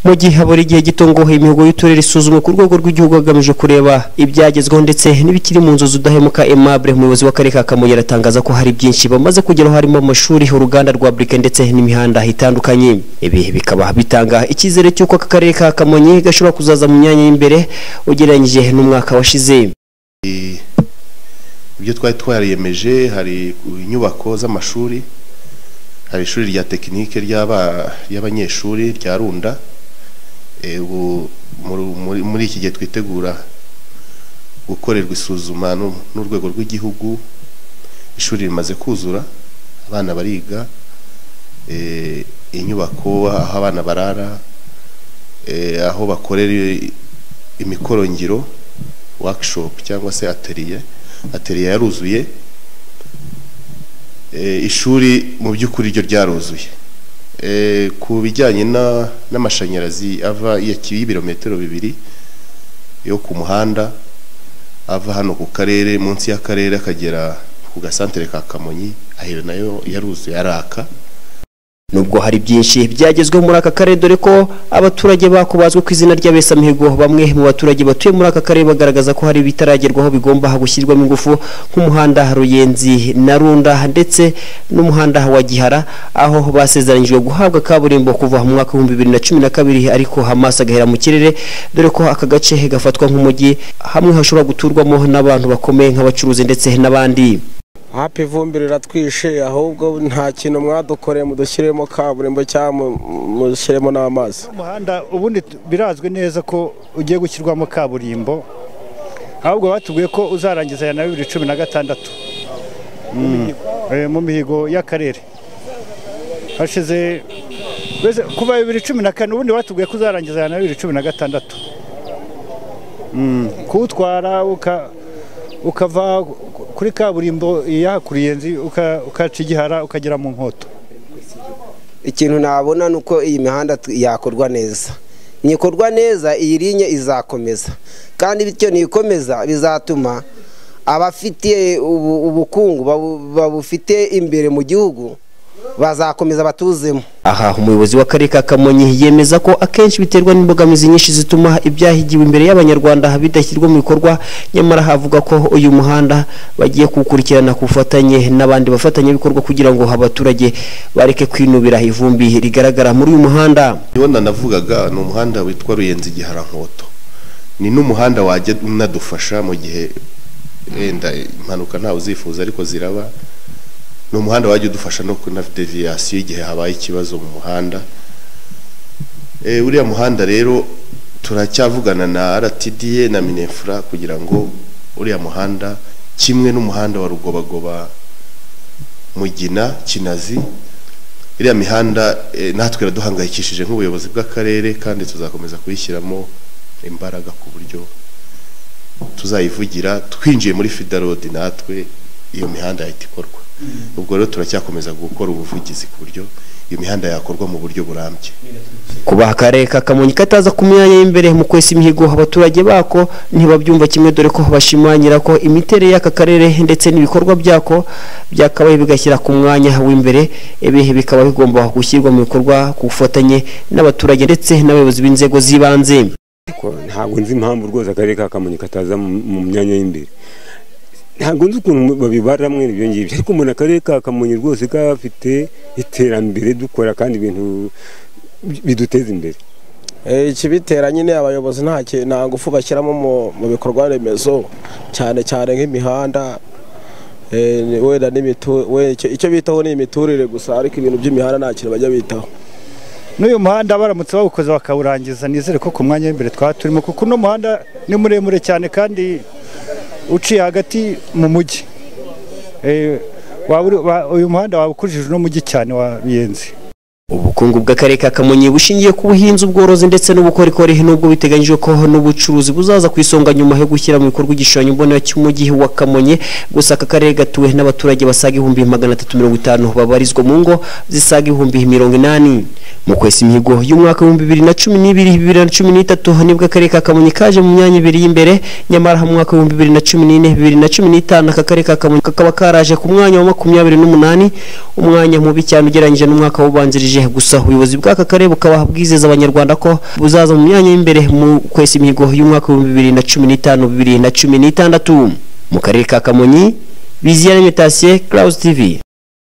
Mu gihe buri gihe gito ngo imihigo y'uturere isuzumwe ku rwego rw'igihugu hagamijwe kureba ibyagezweho ndetse n'ibikiri mu nzozi. Udahemuka Aimable, umuyobozi w'akarere ka Kamonyi, aratangaza ko hari byinshi bamaze kugeraho, harimo amashuri, uruganda rwa briquet ndetse n'imihanda itandukanye. Ibi bikaba bitanga icyizere cy'uko aka karere ka Kamonyi gashobora kuzaza mu myanya y'imbere ugereranyije n'umwaka washize. Ibyo twari twariyemeje, hari inyubako z'amashuri, hari ishuri rya tekinike ry'abanyeshuri rya Runda. Ubu muri iki gihe twitegura gukorerwa isuzuma n'urwego rw'igihugu, ishuri rimaze kuzura, abana bariga, inyubako aho abana barara, aho bakorera imikorongiro, workshop cyangwa se atelier, atelier yaruzuye. Ishuri mu by'ukuri ryo ryaruzuye. Ku bijyanye n'amashanyarazi ava y'ibirometero 2 yo ku muhanda ava hano ku karere, munsi y'akarere akagera ku gasantere ka Kamonyi, ayo nayo yaruzuye araka. Nubwo hari byinshi byagezweho muri aka karere, dore ko abaturage bako bazwi ku izina ry'Abesamihigo, bamwe mu baturage batuye muri aka karere bagaragaza ko hari ibitaragerwaho bigomba gushyirwamo ingufu, nk'umuhanda Ruyenzi na Runda ndetse n'umuhanda wa Gihara, aho basezeranyijwe guhabwa kaburimbo kuva mu mwaka wa 2012, ariko amaso agahera mu kirere, dore ko aka gace gafatwa nk'umujyi hamwe hashobora guturwamo n'abantu bakomeye nk'abacuruzi ndetse n'abandi. Hapi ivumbi riratwishe, ahubwo nta kintu mwadukoreye, mudushyiremo kaburimbo cyangwa mushyiremo n'amazi. Umuhanda ubundi birazwi neza ko ugiye gushyirwamo kaburimbo, ahubwo batubwiye ko uzarangiza na 2016 mu mihigo y'akarere. Hashize kuva 2014, ubundi batubwiye ko uzarangiza na 2016. Kuwutwara ukava kuri kaburimbo yakuriyenzi ukaca Igihara ukagera mu Nkoto. Ikintu nabona nuko iyi mihanda yakorwa neza, nikorwa neza iyi linye izakomeza, kandi bityo nikomeza bizatuma abafite ubukungu babufite imbere mu gihugu bazakomeza batuzemo. Aha umuyobozi w'akarere ka Kamonyi yemeza ko akenshi biterwa n'imbogamizi nyinshi zituma ibyahigiwe imbere y'Abanyarwanda bidashyirwa mu bikorwa, nyamara havuga ko uyu muhanda bagiye kuwukurikirana ku bufatanye n'abandi bafatanyabikorwa kugira ngo abaturage bareke kwinubira ivumbi rigaragara muri uyu muhanda. Niwo navugaga ni umuhanda witwa Ruyenzi Gihara Nkoto, ni n'umuhanda wajya unadufasha mu gihe wenda impanuka ntawe uzifuza ariko ziraba. Ni umuhanda wajya udufasha no kuna deviation igihe habaye ikibazo mu muhanda. Uriya muhanda rero turacyavugana na RTDA na Minefra kugira ngo uriya muhanda kimwe n'umuhanda wa Rugobagoba Mugina Kinazi, iriya mihanda natwe iraduhangayikishije nk'ubuyobozi bw'akarere, kandi tuzakomeza kuyishyiramo imbaraga ku buryo tuzayivugira twinjiye muri Feeder Road, natwe iyo mihanda yahita ikorwa. Ubwo rero turacyakomeza gukora ubuvugizi ku buryo iyo mihanda yakorwa mu buryo burambye. Kuba akarere ka Kamonyi kataza ku myanya y'imbere mu kwesa imihigo, abaturage bako ntibabyumva kimwe, dore ko bashimangira ko imiterere y'aka karere ndetse n'ibikorwa byako byakabaye bigashyira ku mwanya w'imbere. Ibi bikaba bigomba gushyirwa mu bikorwa ku bufatanye n'abaturage ndetse n'abayobozi b'inzego z'ibanze. Ntabwo nzi impamvu rwose akarere ka Kamonyi kataza mu myanya y'imbere, ntabwo nzi ukuntu babibara mwene ibyo ngibyo, ariko umuntu akarere ka Kamonyi rwose gafite iterambere dukora kandi ibintu biduteza imbere. Ikibitera nyine abayobozi nta ngufu bashyiramo mu bikorwa remezo, cyane cyane nk'imihanda, wenda icyo bitaho ni imiturire gusa, ariko ibintu by'imihanda nta kintu bajya bitaho. N'uyu muhanda baramutse bawukoze bakawurangiza, nizere ko ku mwanya w'imbere twaba turimo, kuko uno muhanda ni muremure cyane kandi uciye hagati mu mujyi. Uyu muhanda waba ukujije uno mujyi cyane wa Ruyenzi. Ubukungu bw'akarere ka Kamonyi bushingiye ku buhinzi, ubworozi ndetse n'ubukorikori, nubwo biteganyijwe ko n'ubucuruzi buzaza ku isonga nyuma yo gushyira mu bikorwa igishushanyo mbonera cy'umujyi wa Kamonyi. Gusa aka karere gatuwe n'abaturage basaga 350,000 babarizwa mu ngo zisaga 80,000. Mu kwesa imihigo y'umwaka wa 2012 2013 nibwo akarere ka Kamonyi kaje mu myanya ibiri y'imbere, nyamara mu mwaka wa 2014 2015 aka karere ka Kamonyi kakaba karaje ku mwanya wa 28, umwanya mubi cyane ugereranyije n'umwaka w'ubanzirije. bushimishije. Gusa ubuyobozi bw'aka karere bukaba bwizeza abanyarwanda ko buzaza mu myanya y'imbere mu kwesa imihigo y'umwaka wa 2015 2016. Mu karere ka Kamonyi, Biziyaremye Tatien, Clouds TV.